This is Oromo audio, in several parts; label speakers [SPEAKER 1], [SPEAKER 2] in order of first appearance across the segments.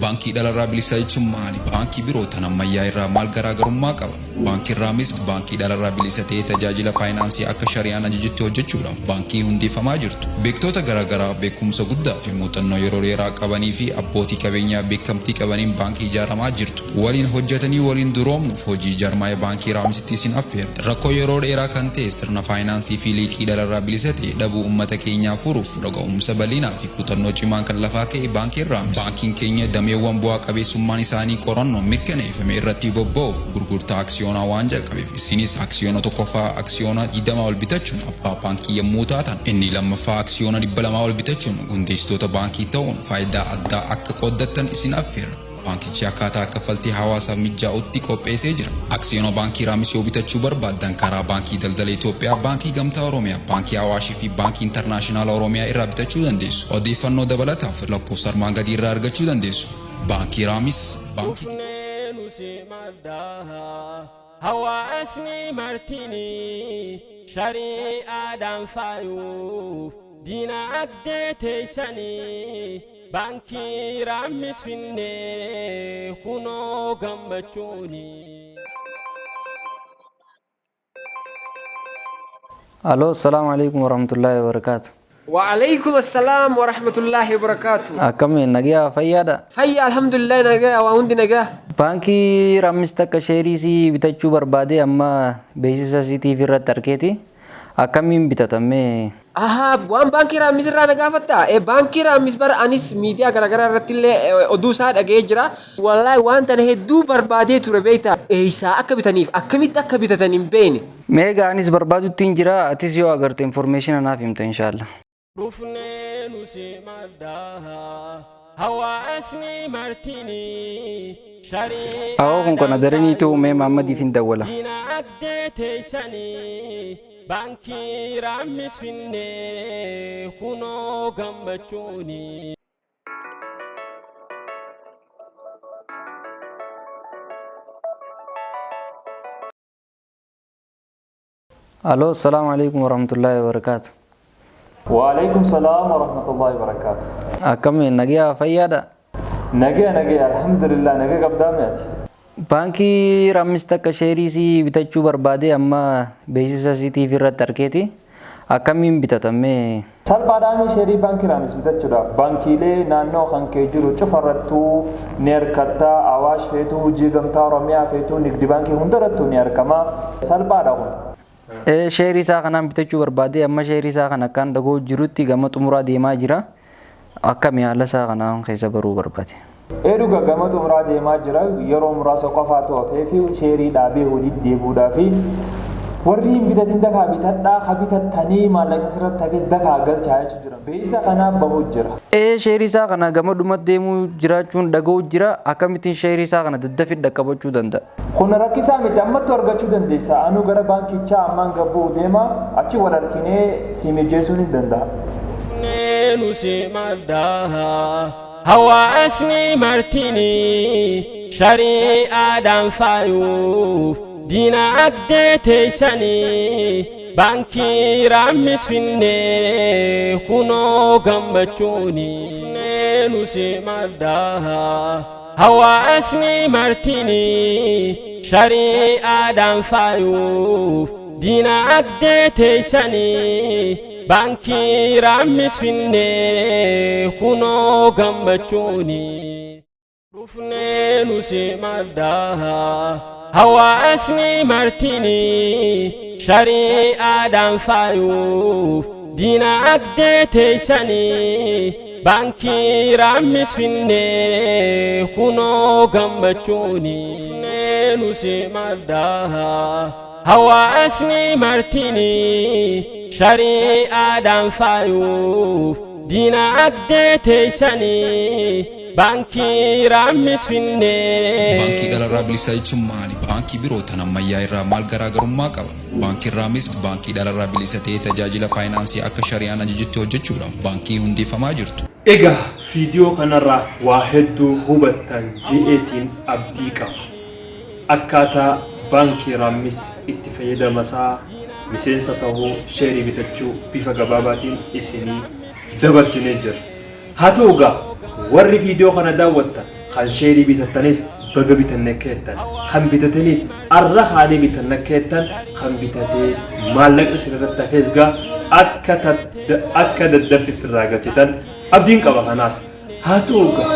[SPEAKER 1] Baankii dhalarraa bilisaa jechuun maali? Baankii biroo tan ammayyaa irraa maal garaagarummaa qaba? Baankiin Raamis baankii dhalarraa bilisa ta'ee tajaajila faayinaansii akka shari'aan ajajutti hojjechuudhaaf baankii hundeeffamaa jirtu. Beektoota garaagaraa beekumsa guddaa fi muuxannoo yeroo dheeraa qabanii fi abbootii qabeenyaa beekamtii qabaniin baankii ijaaramaa jirtu. Waliin hojjetanii waliin duroomnuuf hojii jarmaaya baankii Raamisitti isin affeera. Rakkoo yeroo dheeraa kan ta'e sirna faayinaansii fi liqii dhalarraa bilisa ta'e dhabuu uummata keenyaa furuuf dhaga'umsa bal'inaa fi kutannoo cimaan kan lafaa ka'e baankiin Raamis. Baankiin keenya dameewwan bu'aa qabeessummaan isaanii qorannoon mirkaneeffame irratti bobba'uuf gurgurtaa aksiyoonaa waan jalqabeef isinis aksiyoona tokkoffaa aksiyoona 20 ol bitachuun abbaa baankii yommuu taatan inni lammaffaa aksiyoona 200 ol bitachuun hundeessitoota baankii ta'uun faayidaa addaa akka qooddattan isin affeera. Baankichi akkaataa kaffaltii hawaasaaf mijaa'utti qopheessee jira. Aksiyoona baankii Raamis yoo bitachuu barbaaddan karaa Baankii Daldala Itoophiyaa, Baankii Gamtaa Oromiyaa, Baankii Awaashii fi Baankii Intarnaashinaala Oromiyaa irraa bitachuu dandeessu. Odeeffannoo dabalataaf lakkoofsa armaan gadii irraa argachuu dandeessu. Baankii Raamis baankii
[SPEAKER 2] Dhufnee nu simadhaa hawaasni martinii shari'aadhaan faayuuf diinagdee teessanii baankii Raammis finnee kunoo gammachuuni.
[SPEAKER 3] Aloo, assalaamu alaikum warahmatullahi wabarakatuh.
[SPEAKER 4] وعليكم السلام ورحمة الله وبركاته.
[SPEAKER 3] Akkami, nagaa fayyaadha?
[SPEAKER 4] Fayya, alhamdulillah, nagaa waa hundi nagaa.
[SPEAKER 3] Baankii Raammis takka sheerii sii bitachuu barbaade, amma beeksisa siitiif irratti argeeti. Akkamiin bitatamee?
[SPEAKER 4] Ahaa, waan baankii Raammis irraa na gaafatta? Baankii Raammis bara anis miidiyaa garaagaraa irratti illee oduu isaa dhaga'ee jira. Wallaahi waan tana hedduu barbaadee ture beektaa. Eessaa akka bitaniif akkamitti akka bitatan hin beekne.
[SPEAKER 3] Mee egaa anis barbaadutti hin jira, atis yoo agarte information naaf himta inshaallah.
[SPEAKER 2] Dhufnee nu simadhaa hawaasni martinii
[SPEAKER 3] Awoo, kun kana
[SPEAKER 2] shari'aadhaan
[SPEAKER 3] daraniitu mee Mahammadiif hin dawwala.
[SPEAKER 2] Diinagdee teessanii baankii Raammis finnee kunoo gammachuuni.
[SPEAKER 3] Aloo, assalaamu alaikum warahmatullahi wabarakatuh.
[SPEAKER 5] وعليكم السلام ورحمة الله وبركاته.
[SPEAKER 3] Akkami, nagaa fayyaadha?
[SPEAKER 5] Nagaa nagaa, alhamdulillah, nagaa qabdaa mi'ati.
[SPEAKER 3] Baankii Raammis takka sheerii sii bitachuu barbaade, amma beeksisa siitiif irratti argeeti. Akkamiin bitatamee?
[SPEAKER 5] Salphaadhaan sheerii baankii Raamis bitachuudhaaf baankiilee naannoo kan kee jiru cufarrattuu ni argatta. Awaash feetuu, Hojii Gamtaa Oromiyaa feetuu, Nigdi Baankii hundarrattuu ni argama. Salphaadha kun.
[SPEAKER 3] Sheerii isaa kanaan bitachuu barbaade, amma sheerii isaa kana akkaan dhaga'uu jirutti gama xumuraa deemaa jira. Akkami haala isaa kanaan keessa baruu barbaade?
[SPEAKER 5] Dhuga, gama xumuraa deemaa jira. Yeroo muraasa qofaatu hafee fi sheerii dhaabee hojii deebi'uudhaa fi warri hin bitatin dafaa bitadhaa, ha bitattanii maallaqni sirratti hafes dafaa galchaa jechuu jira. Beeksisa kanaaf bahuu jira.
[SPEAKER 3] Sheerii isaa kana gama dhumatti deemuu jiraachuun dhaga'uu jira. Akkamittiin sheerii isaa kana daddafii dhaqqabachuu danda'a?
[SPEAKER 5] Kun rakkisaa miti, ammattu argachuu dandeessa. Anuu gara baankichaa ammaan gabbuu deema, achi wal arginee si mijeessuu ni danda'a.
[SPEAKER 2] Dhufnee nu simadhaa hawaasni martinii shari'aadhaan faayuuf diinagdee teessanii baankii Raammis finnee kunoo gammachuuni. Dhufnee nu simadhaa hawaasni martinii shari'aadhaan faayuuf diinagdee teessanii baankii Raammis finnee kunoo gammachuuni. Dhufnee nu simadhaa hawaasni martinii shari'aadhaan faayuuf diinagdee teessanii baankii Raammis finnee kunoo gammachuuni. Dhufnee nu simadhaa hawaasni martinii shari'aadhaan faayuuf diinagdee teessanii baankii Raammis finnee.
[SPEAKER 1] Baankii dhalarraa bilisaa jechuun maali? Baankii biroo tan ammayyaa irraa maal garaagarummaa qaba? Baankiin Raamis baankii dhalarraa bilisa ta'ee tajaajila faayinaansii akka shari'aan ajajutti hojjechuudhaaf baankii hundeeffamaa jirtu.
[SPEAKER 6] Egaa viidiyoo kanarraa waa hedduu hubattan je'eetiin abdii qaba. Akkaataa baankii Raammis itti fayyadama isaa, miseensa tahuu, sheerii bitachuu bifa gabaabaatiin isinii dabarsinee jirra. Haa ta'u gaa warri viidiyoo kana daawwattan Kan sheerii bitattanis baga bitanne akka jettan, kan bitatanis arra haanii bitanne akka jettan, kan bitatee maallaqni isin irratti hafes gaa akka daddaffi irraa galchitan abdiin qaba. Kanaas haa ta'u gaa,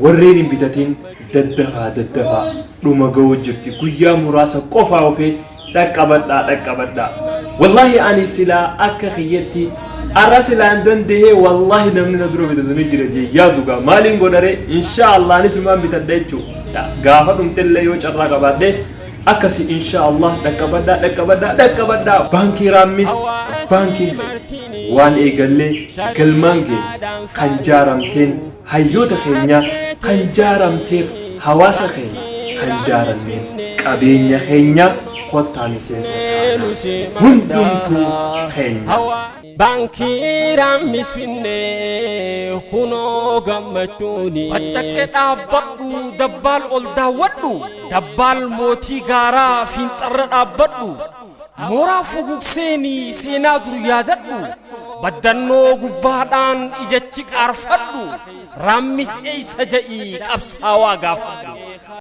[SPEAKER 6] warreen hin bitatin daddafaa, daddafaa, dhuma ga'uu jirti. Guyyaa muraasa qofaa ofee dhaqqabadhaa, dhaqqabadhaa. Wallaahi ani silaa akka kiyyatti arra silaan dandahee, wallaahi namni na dura bitatu ni jira jee yaadu. Gaa maaliin godhare? Insha Allah anis maan bitadha jechuu gaafa dhumtellee yoo carraa qabaadhe akkasi. Insha Allah dhaqqabadhaa, dhaqqabadhaa, dhaqqabadhaa. Baankii Raammis baankii waan eegallee galmaan gee kan jaaramteen hayyoota keenya, kan jaaramteef hawaasa keenya, kan jaarameen qabeenya keenya. Kottaa miseensa taanaa, hundumtuu keenya.
[SPEAKER 2] Baankii Raammis finnee kunoo gammachuuni.
[SPEAKER 7] Bacaqqee dhaabbadhu, dabbaal ol daawwadhu, dabbaal mootii gaaraa fiinxarra dhaabbadhu, mooraa fugugseenii seenaa dur yaadadhu, baddannoo gubbaadhaan ijachi qaarfadhu, Raammis eeysa ja'ii qabsaawaa gaafadhu.